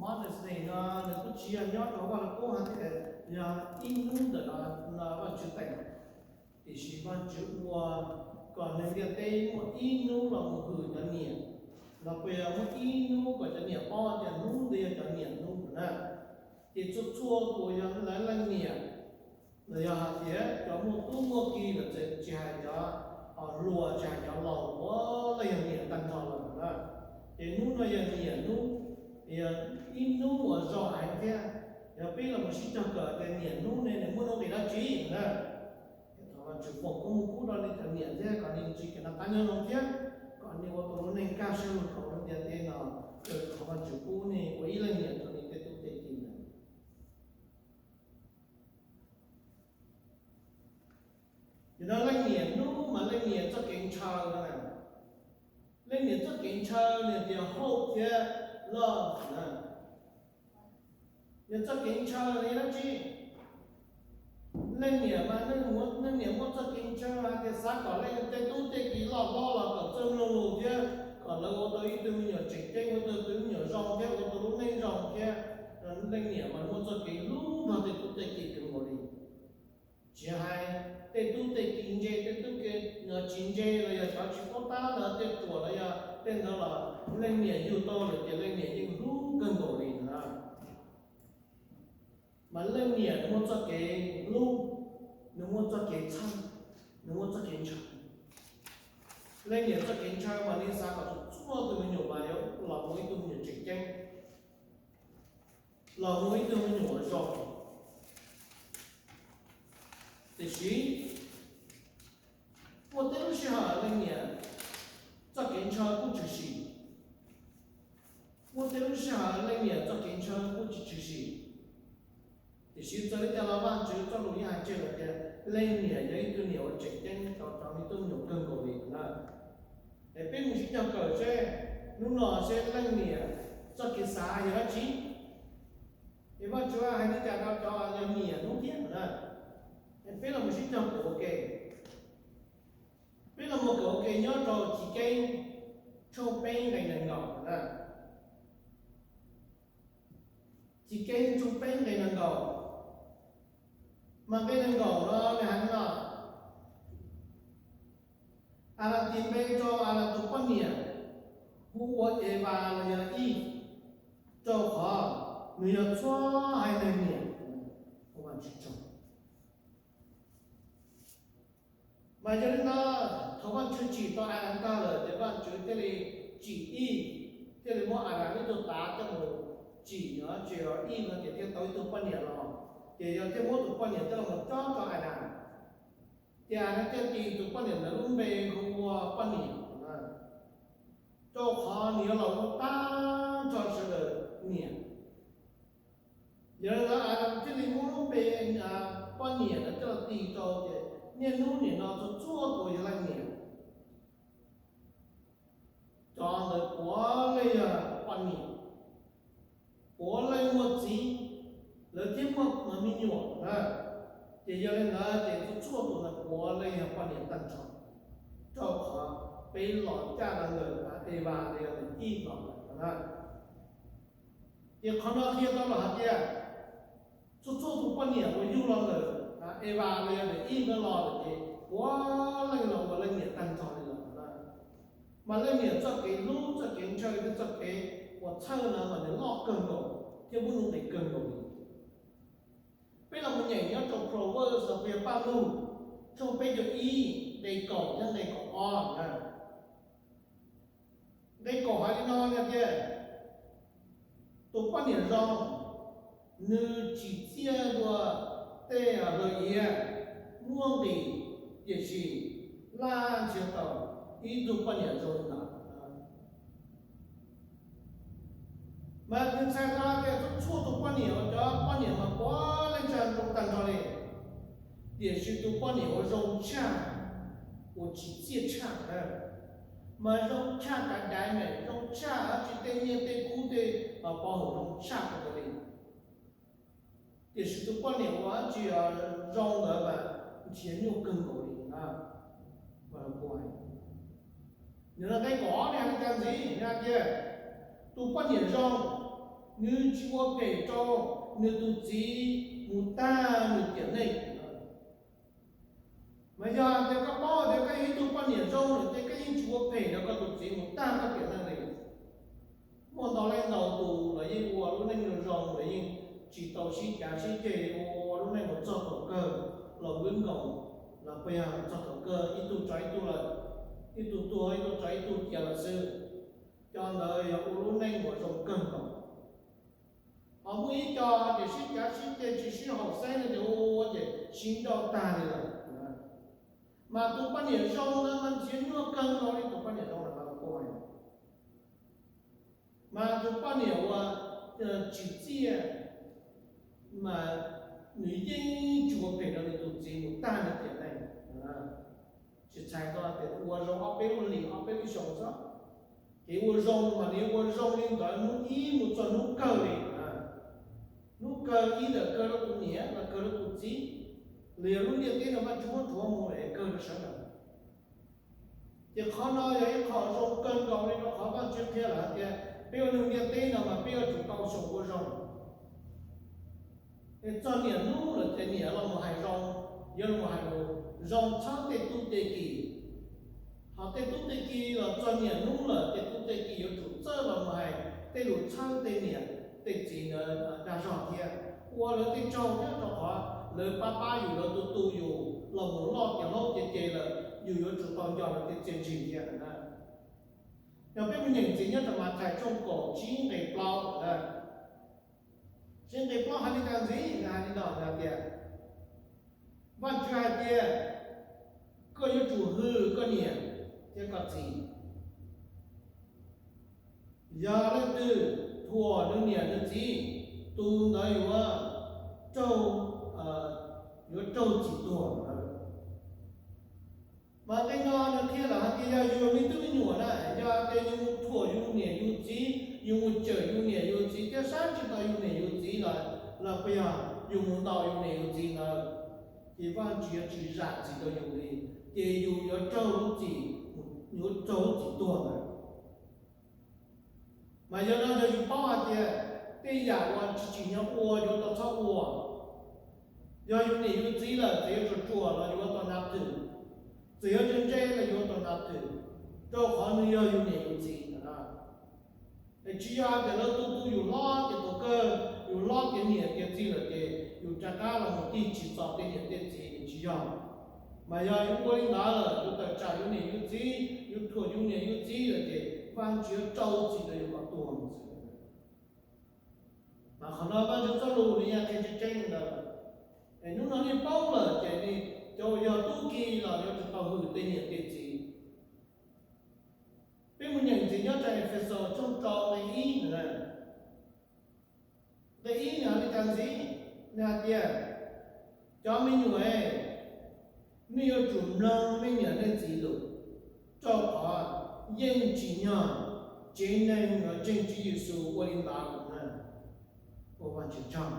Mother's Day no nws kuj tsis yog nyob rau Vaj Lug Kub hais tias yog ib hnub ntawm no Vajtswv teem, tiam sis Vajtswv ua kom neeg ntiaj teb muaj ib hnub los mus hwm cov niam, los puas yog muaj ib hnub kom cov niam paub tias hnub ntawd yog cov niam hnub na. Ces txhua txhua tus yog lawv leej niam, los yog hais tias cov muaj tub muaj ki lawm, tsis hais cov hluas tsis hais cov laus, puav leej yog niam tag nrho lawm na. Ces hnub no yog niam hnub, yog ib hnub uas zoo heev thiab. Yog peb los mus sib cog kawm tias niam hnub ne nws muaj nuj nqis dab tsi na, thov Vajtswv foom koob hmoov pub rau nej cov niam thiab kom nej tsis kev noj qab nyob zoo thiab kom nej ua tau lub neej kaj siab lug rau lub ntiaj teb no, thov Vajtswv pub nej ua ib leej niam rau nej tej tub tej ki ntawd. Yog no leej niam hnub mas leej niam txoj kev ntshaw no, leej niam txoj kev ntshaw nws tias hope thiab love na. Yog txoj kev ntshaw yog dab tsi? Leej niam mas leej niam muaj txoj kev ntshaw hais tias xav kom leej tej tub tej ki loj hlob los kom txawj mloog lus thiab kom lawv ua tau ib tug me nyuam tseem ceeb, ua tau tus me nyuam zoo thiab ua tau lub neej zoo thiab. Leej niam mas muaj txoj kev hlub nrog tej tub tej ki kawg nkaus li. Tsis hais tej tub tej ki ntse, tej tub ki tsis ntse los yog cov tsis paub tab los tej ruam los yog tej ntawd los leej niam yug tau lawm ces leej niam yeej hlub kawg nkaus li na. Mas leej niam nws muaj txoj kev hlub, nws muaj txoj kev txhawj, nws muaj txoj kev ntshaw. Leej niam txoj kev ntshaw mas nws xav kom txhua txhua tus me nyuam mas yuav los ua ib tug me nyuam tseem ceeb, los ua ib tug me nyuam zoo. Tiam sis muaj tej lub sij hawm leej niam txoj kev ntshaw kuj tshwm sim, muaj tej lub sij hawm leej niam txoj kev ntshaw kuj tsis tshwm sim. Tiam sis txawm li cas los Vajtswv txoj lus yeej hais tseg lawm tias leej niam yog ib tug niam uas tseem ceeb rau cov me tub me nyuam kawg nkaus li na. Es peb mus sib cog kawm seb hnub no seb leej niam txoj kev xav yog dab tsi, es Vajtswv hais li cas rau cov yog niam hnub thiab na. Es peb los mus sib cog kawm ua ke. Peb los mus kawm ua ke nyob rau Chiv Keeb tshooj peb nqe nees nkaum na. Chiv Keeb tshooj peb nqe nees nkaum, mas nqe nees nkaum no nws hais li no: Adas tis npe rau Adas tus poj niam hu ua Evas los yog Ij, rau qhov nws yog txhua haiv neeg niam. Mas yog li no, thaum Vajtswv tsim tau Adas tag lawm ces Vajtswv thiaj li tsim Ij, thiaj li muab Adas ib tug tav coj mus tsim, tsim Ij no ces thiaj tau ib tug poj niam los. Ces yog thiaj muab tus poj niam coj los cob rau Adas, ces Adas thiaj tis tus poj niam ntawd lub npe hu ua poj niam, rau qhov nws yuav los ua tag nrho sawv daws niam. Yog li ntawd Adas thiaj li muab lub npe poj niam ntawd coj los tis rau, ces niaj hnub nim no txhua txhua tus yog leej niam, cov ntawd puav leej yog poj niam, puav leej muaj txiv, lawv thiaj muaj me nyuam na. Ces yog li ntawd ces txhua txhua tus ntawd puav leej yog poj niam tag nrho, rau qhov peb los caj los ntawm Evas los yog ntawm Ij los lawm na. Ces qhov no qhia tau los hais tias txhua txhua tus poj niam uas yug los ntawm Evas los yog ntawm Ij no los lawm ces puav leej los ua leej niam tag nrho li lawm na. Mas leej niam txoj kev hlub, txoj kev ntshaw thiab txoj kev uas txhawj no mas nws loj kawg nkaus thiab muaj nuj nqis kawg nkaus li. Peb los mus nyeem nyob rau Proverbs los yog Paj Lug tshooj peb caug ib nqe kaum thiab nqe kaum ob na. Nqe kaum hais li no tias, tus poj niam zoo, nws tsim txiaj dua tej hlaws iav muaj nqis, tiam sis laj nrhiav tau ib tug poj niam zoo li ntawd. Mas nws txhais tau tias txhua txhua tus poj niam uas cov poj niam mas puav leej tsa zoo tag nrho li, tiam sis tus poj niam uas zoo tshaj, uas tsim txiaj tshaj, mas zoo tshaj kav daiv, zoo tshaj dab tsi tej nyiaj tej kub tej pov haum zoo tshaj kawg li. Tiam sis tus poj niam uas dab tsi zoo ntawd mas nrhiav nyuaj kawg nkaus li na. Nws nqe kaum ob ne hais li cas ntxiv, nws hais tias tus poj niam zoo, nws tsis ua phem rau nws tus txiv mus tag nws tiam neej. Mas yog tias koj paub tias koj yog ib tug poj niam zoo lawm ces koj yeej tsis ua phem rau koj tus txiv mus tag koj tiam neej li. Muaj ntau leej ntau tus los yeej ua lub neej zoo zoo los yeej tsis tau sib cav sib ceg, ua lub neej mus txog thaum kawg los nkaus, los puas yog txog thaum kawg ib tug tso ib tug lawm, ib tug tuag ib tug tso ib tug cia lawm xwb. Cov ntawd yog ua lub neej uas zoo kawg nkaus. Ho muaj ib co ces sib cav sib ceg tsis sib haum xeeb no ces ua ces sib nrauj tag li lawm. Mas tus poj niam zoo ntawd mas nrhiav nyuaj kawg nkaus li, tus poj niam zoo na mas los kuj mas tus poj niam uas tsim txiaj mas nws yeej tsis ua phem rau nws tus txiv mus tag nws tiam neej. Tsis txhais tau tias ua zoo ob peb lub hlis ob peb lub xyoo xwb. Kev ua zoo mas nws ua zoo li ntawd hnub ib mus txog hnub kawg li. Hnub kawg ib ntawm kawg rau tus niam los kawg rau tus txiv, los yog lub ntiaj teb no Vajtswv muab rhuav mus es kawg rau sawv daws. Ces qhov no yog ib qho zoo kawg nkaus li rau qhov Vajtswv qhia lawm hais tias peb ua neeg ntiaj teb no mas peb yuav tsum tau xyaum ua zoo. Es txog niam hnub lawm ces niam los mus hais zoo, yuav los mus hais lus zoo txhawb tej tub tej ki. Ho tej tub tej ki los txog niam hnub lawm tej tub tej ki yuav tsum txawj los mus hais tej lus txhawb tej niam tej txiv ntawd dag zog thiab, ua lawv tej tsaug thiab, rau qhov lawv pab pab yus, lawv tu tu yus los mus loj tiav hlob tiav ceg lawm, yus yuav tsum tau nco lawv tej txiaj ntsig thiab na. Yog peb mus nyeem ntxiv nyob rau Mathais tshooj kaum tsib nqe plaub, tsib nqe plaub hais li cas ntxiv? Hais li no hais tias, Vajtswv hais tias, koj yuav tsum hwm koj niam thiab koj txiv. Yog leej twg thuam nws niam nws txiv, tus ntawd yuav raug, yuav raug txim tuag lawm. Mas nqe no nws qhia lawm hais tias yog yus me tub me nyuam na, yog tias yus mus thuam yus niam yus txiv, yus mus cawm yus niam yus txiv thiab saib tsis taus yus niam yus txiv lawm, los puas yog yus mus ntaus yus niam yus txiv ntawd, ces Vajtswv yuav tsis zam txim rau yus li, ces yus yuav raug lub txim, yuav raug lub txim tuag ntawd. Mas yog no yog yus paub hais tias tej yam uas tsis tsim nyog ua yuav tau txhob ua. Yog yus niam yus txiv lawm txawm yuav ruam ruam los yuav tau hnav thwm, txawm yuav ntse ntse los yuav tau hnav thwm, rau qhov nws yog yus niam yus txiv. Es tsis yog tias lawv tu tu yus hlob ces thaum kawg yus hlob tiav niam tiav txiv lawm ces yus rov qab los mus tig tsis txog tej niam tej txiv, tsis yog. Mas yog yus ua li ntawd lawm, yus tawm tsam yus niam yus txiv, yus thuam yus niam yus txiv lawm ces Vajtswv yuav rau txim rau yus kom tuag xwb. Mas qhov no Vajtswv txoj lus nws yeej qhia tseeb tseeb ntawd. Es hnub no nej paub lawm ces nej cov uas yog tub ki los yuav tsum tau hwm tej niam tej txiv. Peb mus nyeem ntxiv nyob rau Efexus tshooj rau nqe ib ntawd. Nqe ib nws hais li cas ntxiv? Nws hais tias, cov me nyuam, nej yuav tsum mloog nej niam nej txiv lus, rau qhov yeej tsim nyog tsev neeg uas ntseeg Tswv Yexus ua li ntawd na. Ua Vajtswv tsaug.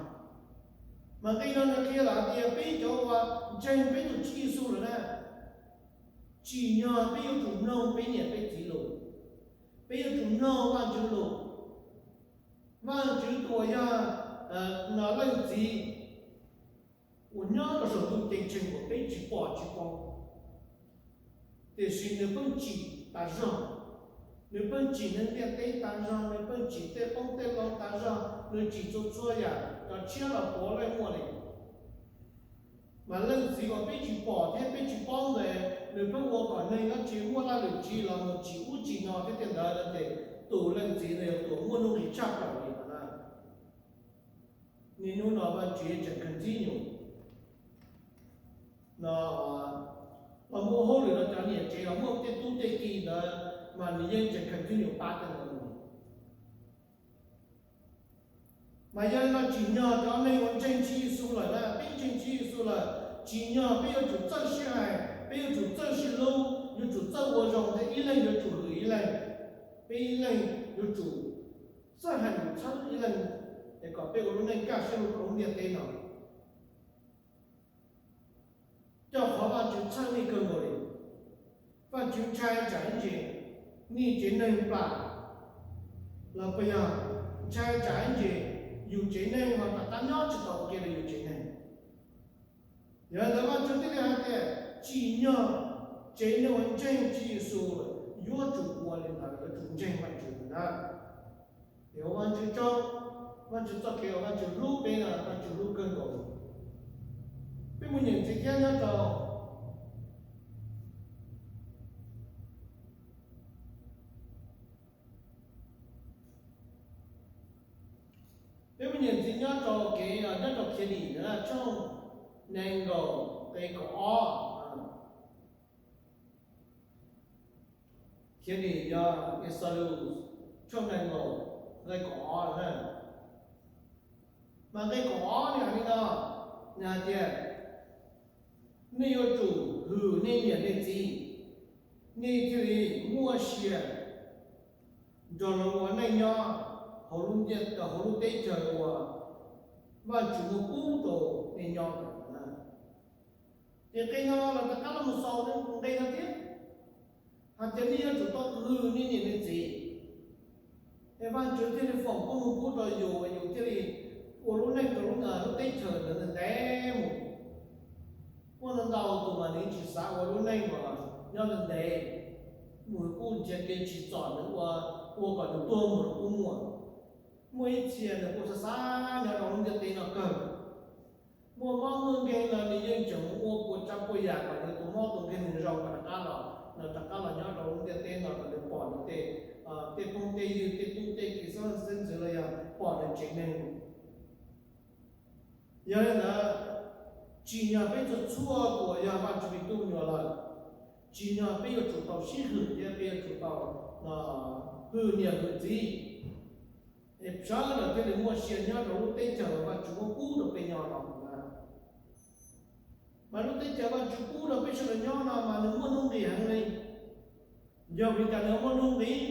Mas nqe no nws qhia lawm hais tias peb cov uas ntseeg peb tus Tswv Yexus lawm na, tsim nyog peb yuav tsum mloog peb niam peb txiv lus, peb yuav tsum mloog Vajtswv lus. Vajtswv tus uas yog leej txiv uas nyob rau saum ntuj ceeb tsheej uas peb tsis pom tsis paub, tiam sis nws pheej tsim tas zog, nws pheej tsim neeg ntiaj teb tas zog, nws pheej tsim tej qoob tej loo tas zog, nws tsim txhua txhua yam, cov tshiab los puav leej muaj li. Mas leej txiv uas peb tsis pom thiab peb tsis paub ntawd, nws pheej ua kom neeg dab tsi muaj laj lim tswv los mus tsim ub tsim no thiab tej ntawd no ces tus leej txiv ntawd yog tus muaj nuj nqis tshaj plaws li no na. Niaj hnub no Vajtswv tseem kheev txib nyuam no, los mus ua hauj lwm rau cov niam tsev los muaj tej tub tej ki ntawd, mas nws yeej tseem kheev txib nyuam pab tej ntawd. Mas yog li no tsim nyog cov neeg uas ntseeg Tswv Yexus lawm na, peb ntseeg Tswv Yexus lawm, tsim nyog peb yuav tsum txawj sib hais, peb yuav tsum txawj sib hlub, yuav tsum txawj ua zoo thiab ib leeg yuav tsum hwm ib leeg, peb ib leeg yuav tsum txawj hais lus txhawb ib leeg, es kom peb ua lub neej kaj siab lug rau lub ntiaj teb no. Rau qhov Vajtswv txhawj nej kawg nkaus li. Vajtswv ntshai tsam ib ntsis nej tsev neeg plam los puas yog ntshai tsam ib ntsis yus tsev neeg ho rov qab nyob tsis tau ua ke rau yus tsev neeg. Yog li ntawd Vajtswv thiaj li hais tias tsim nyog tsev neeg uas ntseeg Tswv Yexus yuav tsum ua li ntawd, yuav tsum ntseeg Vajtswv ntawd na. Ces ua Vajtswv tsaug, Vajtswv txoj kev uas Vajtswv hlub peb no Vajtswv hlub kawg nkaus. Peb mus nyeem ntxiv thiab nyob rau Peb mus nyeem ntxiv nyob rau kev, nyob rau Khiav Dim na, tshooj nees nkaum nqe kaum ob. Khiav Dim yog Exodus tshooj nees nkaum nqe kaum ob na. Mas nqe kaum ob nws hais li no, nws hais tias, nej yuav tsum hwm nej niam nej txiv, nej thiaj li muaj sia nrog luag ua neej nyob hauv lub ntiaj, hauv lub teb chaws uas Vajtswv muab pub rau nej nyob ntawd na. Ces nqe no los rov qab los mus xaus nqe no thiab, hais tias nej yuav tsum tau hwm nej niam nej txiv, es Vajtswv thiaj li foom koob hmoov pub rau yus, yus thiaj li ua lub neej rau lub, lub teb chaws ntawd ntev ntev mus. Muaj ntau ntau tus mas nws tsis xav ua lub neej uas nyob ntev ntev mus, kuj nrhiav kev tsim txom nws ua, ua kom nws tuag mus los kuj muaj. Muaj ib txhia nws kuj xav xav nyob rau lub ntiaj teb no kawg. Muaj mob muaj nkeeg los nws yeej tseem mus ua puas tsav puas yam kom nws tus mob tus nkeeg nws zoo kom rov qab los, nws rov qab los nyob rau lub ntiaj teb no kom nws pom nws tej, tej phooj tej ywg, tej tub tej kiv, xeeb ntxwv los yog pom nws tsev neeg. Yog li ntawd, tsim nyog peb txhua txhua tus uas yog Vajtswv me tub me nyuam lawm, tsim nyog peb yuav tsum tau sib hwm thiab peb yuav tsum tau hwm niam hwm txiv, es sawv daws thiaj li muaj sia nyob rau lub teb chaws uas Vajtswv muab pub rau peb nyob no na. Mas lub teb chaws Vajtswv pub rau peb sawv daws nyob no mas nws muaj nuj nqis heev li. Yog vim li cas nws muaj nuj nqis?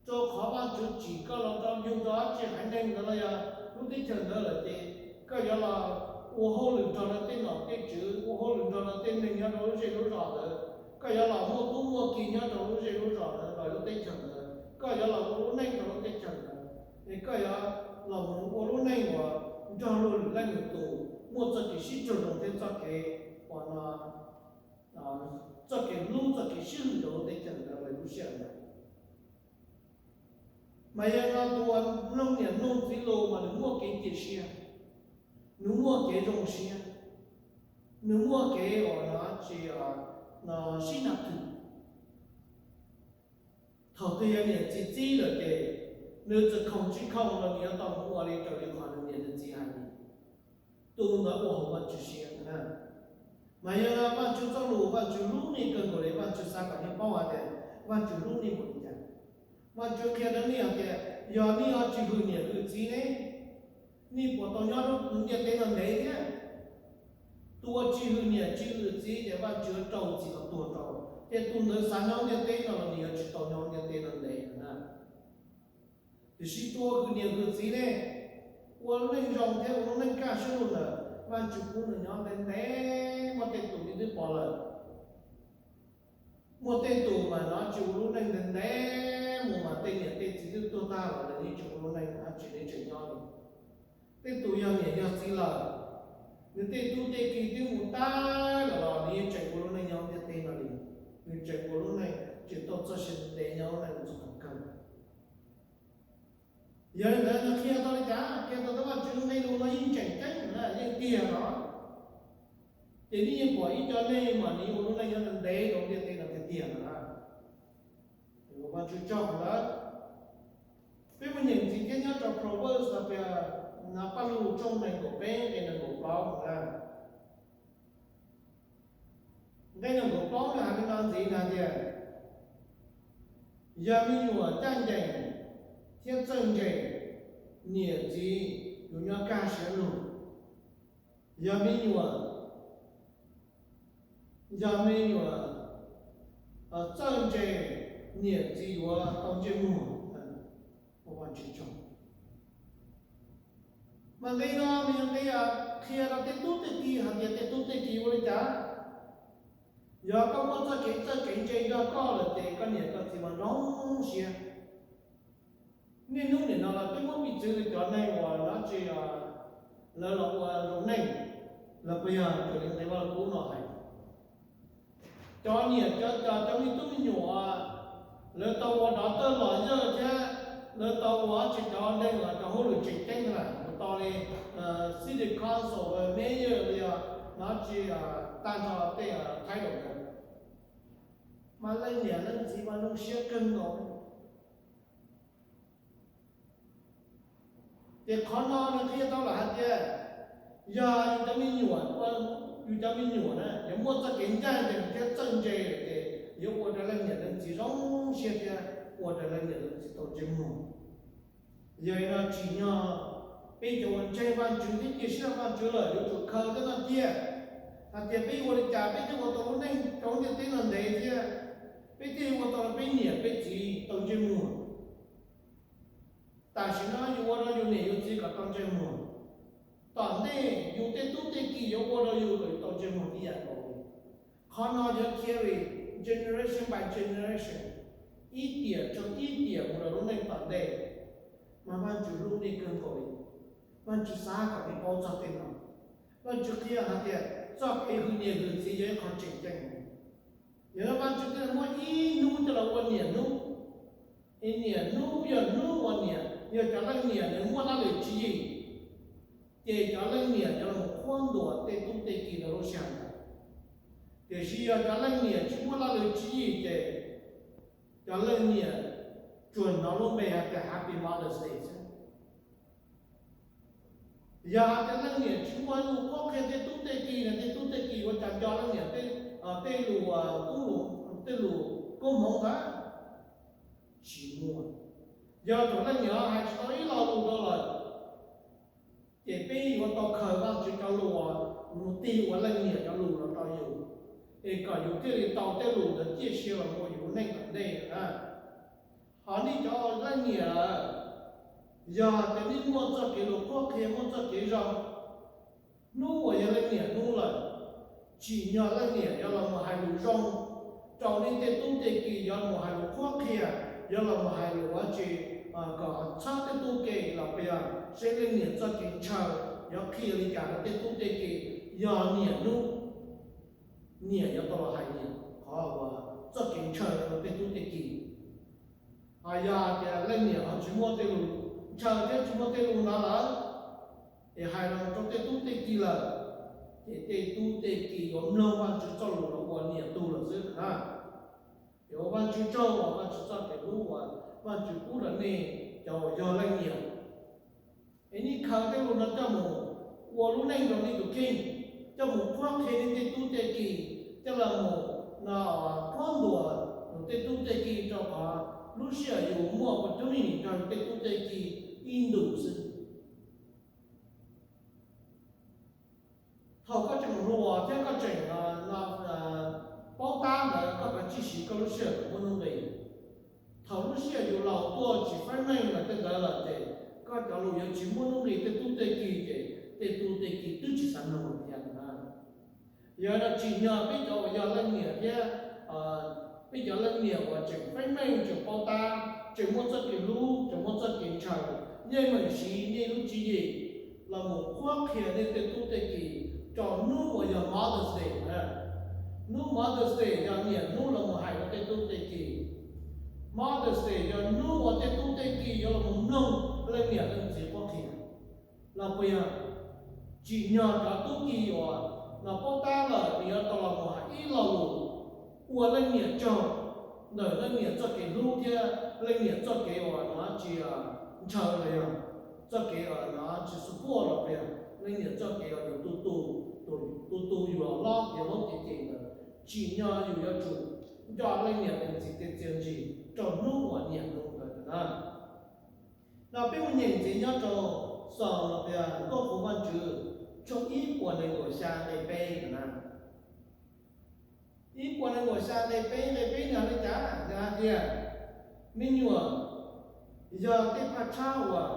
Rau qhov Vajtswv tsim koj los rau yug rau dab tsi haiv neeg ntawd los yog lub teb chaws ntawd lawm ces koj yuav los ua hauj lwm nrog rau tej nom tej tswv, ua hauj lwm nrog rau tej neeg nyob rau lub zej lub zos ntawd, koj yuav los muaj tub muaj kiv nyob rau lub zej lub zos ntawd los lub teb chaws ntawd, koj yuav los ua lub neej rau lub teb chaws ntawd, es koj yuav los mus ua lub neej uas nrog luag lwm leej lwm tus muaj txoj kev sib raug zoo thiab txoj kev uas no, txoj kev hlub txoj kev sib hwm rau lub teb chaws ntawd lawm lub sij hawm ntawd. Mas yog no tus uas mloog niam mloog txiv lus mas nws muaj kev cia siab, nws muaj kev zoo siab, nws muaj kev uas no tsis, no sib nab thwm. Thaum twg yog niam txiv txib lawm ces nws txawm khoom tsis khoom los nws yuav tau mus ua li raws li qhov nws niam nws txiv hais li. Tus ntawd ua haum Vajtswv siab na. Mas yog no Vajtswv txoj lus Vajtswv hlub nej kawg nkaus li, Vajtswv xav kom nej paub hais tias Vajtswv hlub nej npaum li cas. Vajtswv qhia rau nej hais tias yog nej ho tsis hwm niam hwm txiv ne, nej puas tau nyob lub ntiaj teb no ntev thiab? Tus uas tsis hwm niam tsis hwm txiv ces Vajtswv rau txim los tuag rau, ces tus ntawd xav nyob ntiaj teb no los nws yuav tsis tau nyob ntiaj teb no ntev na. Tiam sis tus uas hwm niam hwm txiv ne, ua lub neej zoo thiab ua lub neej kaj siab lug ntawd, Vajtswv pub nws nyob ntev ntev. Muaj tej tus nej twb pom lawm, muaj tej tus mas nws tsis ua lub neej ntev ntev mus mas tej niam tej txiv twb tuag tag los nws yeej tsis ua lub neej, nws tseem nyob li. Tej tus yog niam yog txiv lawm, nws tej tub tej kiv twb mus tag lawm los nws yeej tseem ua lub neej nyob ntiaj teb no li. Nws tseem ua lub neej tseem tau txoj sia ntev nyob lub neej txog thaum kawg. Yog li ntawd nws qhia tau li cas? Qhia tau tias Vajtswv nqe lus no yeej tseem ceeb na, yeej tiag no. Ces nej yeej pom ib co neeg mas nws yeej ua lub neej nyob ntev rau ntiaj teb no tiag tiag na. Ua Vajtswv tsaug ntawd. Peb mus nyeem ntxiv thiab nyob rau Proverbs los tias, no Paj Lug tshooj nees nkaum peb nqe nees nkaum plaub na. Nqe nees nkaum plaub nws hais li no ntxiv, nws hais tias, yog me nyuam ncaj ncees thiab txawj ntse, niam txiv yuav nyob kaj siab lug. Yog me nyuam, yog me nyuam txawj ntse, niam txiv yuav tau ntsej muag. Mas nqe no nws yog nqe qhia rau tej tub tej kiv hais tias tej tub tej kiv ua li cas, yog koj muaj txoj kev txawj kev ntse nrog koj lawm ces koj niam koj txiv mas zoo siab. Niaj hnub nim no los peb muab piv txwv cov neeg uas dab tsi, lawv los ua zoo neej, los puas yog raws li nqe Vaj Lug Kub no hais? Cov niam cov, cov, cov me tub me nyuam, lawv tau ua doctor, lawyer thiab lawv tau ua dab tsi, cov neeg uas cov hauj lwm tseem ceeb na, mus tau li city council, mayor li, dab tsi, tag nrho tej title ntawd, mas leej niam leej txiv mas zoo siab kawg nkaus. Ces qhov no nws qhia tau lawm hais tias yog yus cov me nyuam, yus cov me nyuam na yuav muaj txoj kev ncaj ncees thiab txawj ntse lawm ces yuav ua rau leej niam leej txiv zoo siab thiab ua rau leej niam leej txiv tau ntsej muag. Yog li no tsim nyog peb cov uas ntseeg Vaj Tswv thiab cia siab rau Vaj Tswv lawm yuav tsum khaws tej no cia, hais tias peb ua li cas peb thiaj ua tau lub neej rau lub ntiaj teb no ntev thiab peb thiaj ua tau rau peb niam peb txiv tau ntsej muag. Tam sim no yus ua rau yus niam yus txiv kom tau ntsej muag, tom ntej yus tej tub tej ki yuav ua rau yus kom yus tau ntsej muag tib yam nkaus li. Qhov no yuav carry generation by generation, ib tiam rau ib tiam mus rau lub neej tom ntej. Mas Vaj Tswv hlub nej kawg nkaus li. Vaj Tswv xav kom nej paub txog tej no. Vaj Tswv qhia hais tias txoj kev hwm niam hwm txiv yog ib qho tseem ceeb. Yog li Vaj Tswv thiaj muab ib hnub coj los ua niam hnub. Es niam hnub yog hnub uas niam, yog cov leej niam nws muaj laj lim tswv yim, ces cov leej niam yuav los qhuab ntuas tej tub tej ki rau lub sij hawm ntawd. Tiam sis yog cov leej niam tsis muaj laj lim tswv yim ces cov leej niam tsuas hnov lub npe hais tias Happy Mother's Day xwb. Yog hais tias leej niam tsis muaj lus qhuab qhia tej tub tej ki no, tej tub tej ki ua cas nco leej niam tej lus, tej lus koob hmoov ntawd? Tsis muaj. Yog thaum leej niam hais tsis tau ib lo lus rau lawm, ces peb yuav tau khaws Vajtswv cov lus uas mus tig ua leej niam cov lus los rau yus, es kom yus thiaj li tau tej lus ntawd ciaj sia los mus ua yus lub neej tom ntej na. Ho nej cov leej niam lawm, yog tias nej muaj txoj kev lus qhuab qhia, muaj txoj kev zoo, hnub uas yog leej niam hnub lawm, tsim nyog leej niam yuav los mus hais lus zoo rau nej tej tub tej ki, yuav los mus hais lus qhuab qhia, yuav los mus hais lus dab tsi kom txhawb tej tub ke los puas yog, seb leej niam txoj kev ntshaw yuav qhia li cas rau tej tub tej ki. Yog niam hnub, niam yuav tau los hais niam qhov uas txoj kev ntshaw rau tej tub tej ki. Ho yog tias leej niam ho tsis muaj tej lus ntshaw thiab tsis muaj tej lus ntawd lawm, es hais los rau tej tub tej ki lawm, ces tej tub tej ki yuav mloog Vajtswv txoj lus los ua niam tug lawm xwb na. Yuav ua Vajtswv tsaug uas Vajtswv txoj kev hlub uas Vajtswv pub rau nej cov uas yog leej niam. Es nej khaws tej lus no coj mus ua lub neej rau nej tus kheej, coj mus qhuab qhia nej tej tub tej ki, coj los mus no qhuab ntuas yus tej tub tej ki, rau qhov lub sij hawm yus muaj opportunity nrog yus tej tub tej ki ib ntus xwb. Thaum koj tseem hluas thiab koj tseem paub tab ntawd koj kav tsij siv koj lub sij hawm kom muaj nuj nqis. Thaum lub sij hawm yus laus tuaj tsis feeb meej los tej ntawd lawm ces koj cov lus yuav tsis muaj nuj nqis tej tub tej ki ces tej tub tej ki twb tsis xav mloog lawm thiab na. Yog li no tsim nyog peb cov uas yog leej niam thiab peb cov leej niam uas tseem feeb meej, tseem paub tab, tseem muaj txoj kev hlub, tseem muaj txoj kev ntshaw, yeej meem siv nej lub tswv yim los mus qhuab qhia nej tej tub tej ki rau hnub uas yog Mother's Day. Hnub Mother's Day yog niam hnub los mus hais rau tej tub tej ki. Mother's Day yog hnub uas tej tub tej ki yuav los mus mloog leej niam leej txiv qhuab qhia. Los puas yog, tsim nyog cov tub ki uas los paub tab lawm nws yuav tau los mus hais ib lo lus ua leej niam tsaug ntawm leej niam txoj kev hlub thiab leej niam txoj kev uas no tsis ntshaw los yog txoj kev uas no tsis support los puas yog, leej niam txoj kev uas yus tu tu, tu tu yus los hlob tiav hlob tiav ces ntawd, tsim nyog yus yuav tsum nco leej niam leej txiv tej txiaj ntsig rau hnub uas niam hnub ntawd na. No peb mus nyeem ntxiv nyob rau Xaus los puas yog Nkauj Qhuas Vajtswv tshooj ib puas nees nkaum xya nqe peb na. Ib puas nees nkaum xya nqe peb, nqe peb nws hais li cas? Nws hais tias, me nyuam yog tej phaj tshab uas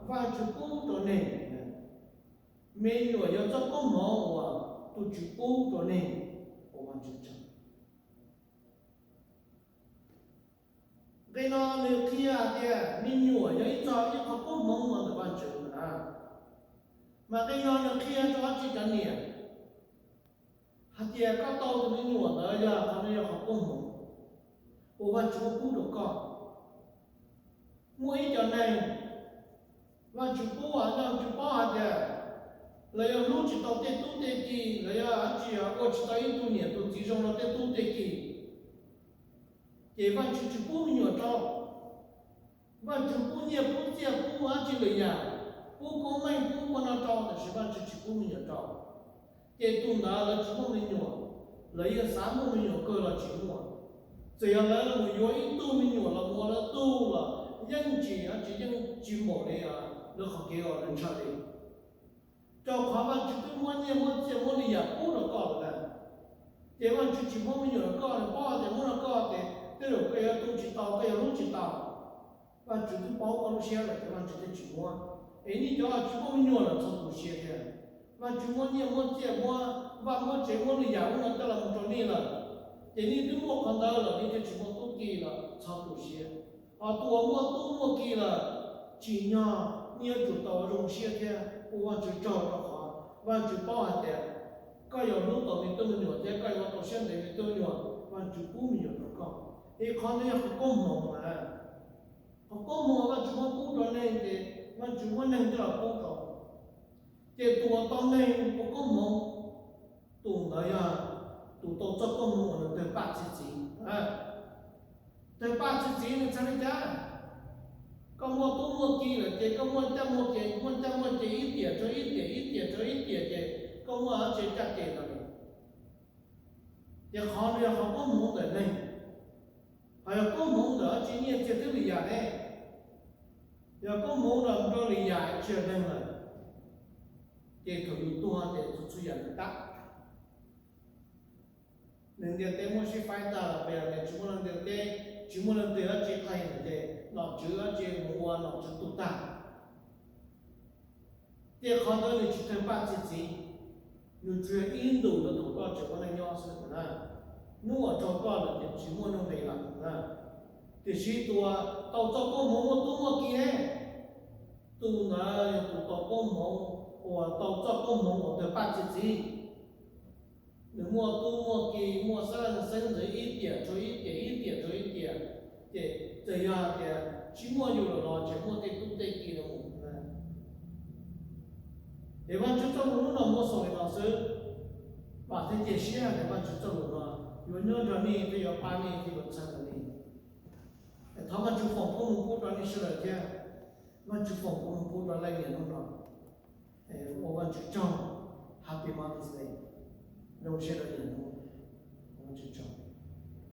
Vajtswv pub rau neeg. Me nyuam yog txoj koob hmoov uas tus Tswv pub rau neeg. Ua Vajtswv tsaug. Nqe no nws qhia hais tias me nyuam yog ib txog ib qho koob hmoov ntawm Vajtswv na. Mas nqe no nws qhia rau dab tsi cov niam hais tias koj tau tus me nyuam ntawd yog qhov no yog qhov koob hmoov uas Vajtswv muab pub rau koj. Muaj ib cov neeg Vajtswv pub, Vajtswv paub hais tias lawv yog hlub tsis tau tej tub tej ki, lawv yog dab tsi, ua tsis tau ib tug niam tus txiv zoo rau tej tub tej ki, ces Vajtswv tsis pub me nyuam rau. Vajtswv pub nyiaj pub txiaj pub dab tsi lwm yam, pub koob meej pub ua no rau, tab sis Vajtswv tsis pub me nyuam rau. Ces tus ntawd lawv tsis muaj me nyuam, lawv yeej xav muaj me nyuam kawg los tsis muaj. Txawm yog lawv mus yuav ib tug me nyuam los mus ua lawv tug los yeej tsis, dab tsi, yeej tsis npaum li lawv qhov kev uas lawv ntshaw li. Rau qhov Vajtswv twb muab nyiaj muab txiaj muab lwm yam pub rau koj lawm na. Ces Vajtswv tsis muab me nyuam rau koj, nws paub tias muab rau koj ces tej zaum koj yuav tu tsis tau, koj yuav hlub tsis tau. Vajtswv twb paub koj lub siab lawm ces Vajtswv thiaj tsis muab. Es nej cov tsis muaj me nyuam los txhob tu siab thiab. Vajtswv muab nyiaj muab txiaj muab vaj muab tsev muab lwm yam ub no coj los mus rau nej lawm, ces nej twb muaj qhov ntawd lawm nej thiaj tsis muaj tub ki los txhob tu siab. Ho tus uas muaj tub muaj ki lawm, tsim nyog nej yuav tsum tau zoo siab thiab ua Vajtswv tsaug rau qhov Vajtswv paub hais tias koj yuav hlub tau me tub me nyuam thiab koj yuav ua tau siab ntev me tub me nyuam, Vajtswv pub me nyuam rau koj. Es qhov ntawd yog qhov koob hmoov na. Qhov koob hmoov uas Vajtswv muab pub rau neeg ces Vajtswv muab neeg coj los pub rau. Ces tus uas tau neeg ua koob hmoov, tus ntawd yog tus tau txoj koob hmoov uas nws tawg paj txi txiv. Tawg paj txi txiv nws txhais li cas? Koj muaj tub muaj ki lawm ces koj muaj caj muaj ces, muaj caj muaj ces ib tiam rau ib tiam, ib tiam rau ib tiam ces koj muaj dab tsi caj ces ntawd. Ces qhov no yog qhov koob hmoov ntawm neeg. Ho yog koob hmoov ntawm dab tsi, nyiaj txiag thiab lwm yam ne? Yog koob hmoov ntawm rau lwm yam tsis yog neeg lawm, ces thaum yus tuag ces txhua txhua yam nws tag. Neeg ntiaj teb muab sib faib tag los pes los tias tsis muaj neeg ntiaj teb, tsis muaj leej twg dab tsi qhia lawm ces nom tswv dab tsi mus ua nom tswv tu tag. Ces qhov ntawd nws tsis tawg paj txi txiv, nws tsuas yog ib ntus ntawd thaum koj tseem ua neej nyob xwb na. Hnub uas raug koj lawm ces tsis muaj nuj nqis lawm na. Tiam sis tus uas tau txoj koob hmoov muaj tub muaj ki ne, tus ntawd yog tus tau koob hmoov uas tau txoj koob hmoov uas tawg paj txi txiv. Nws muaj tub muaj ki, muaj xeeb leej xeeb ntxwv ib tiam rau ib tiam, ib tiam rau ib tiam, ces txawm yog hais tias tsis muaj yus lawm los tseem muaj tej tub tej ki no mus na. Ces Vajtswv txoj lus hnub no muab xaus li no xwb. Vam thiab cia siab tias Vajtswv txoj lus no yuav nyob nrog nej thiab yuav pab nej thiab yuav txhawb nrog nej. Thov Vajtswv foom koob hmoov pub rau nej sawv daws thiab. Vajtswv foom koob hmoov pub rau leej niam hnub no. Ua Vajtswv tsaug. Happy Mother's Day. Zoo siab rau niam hnub.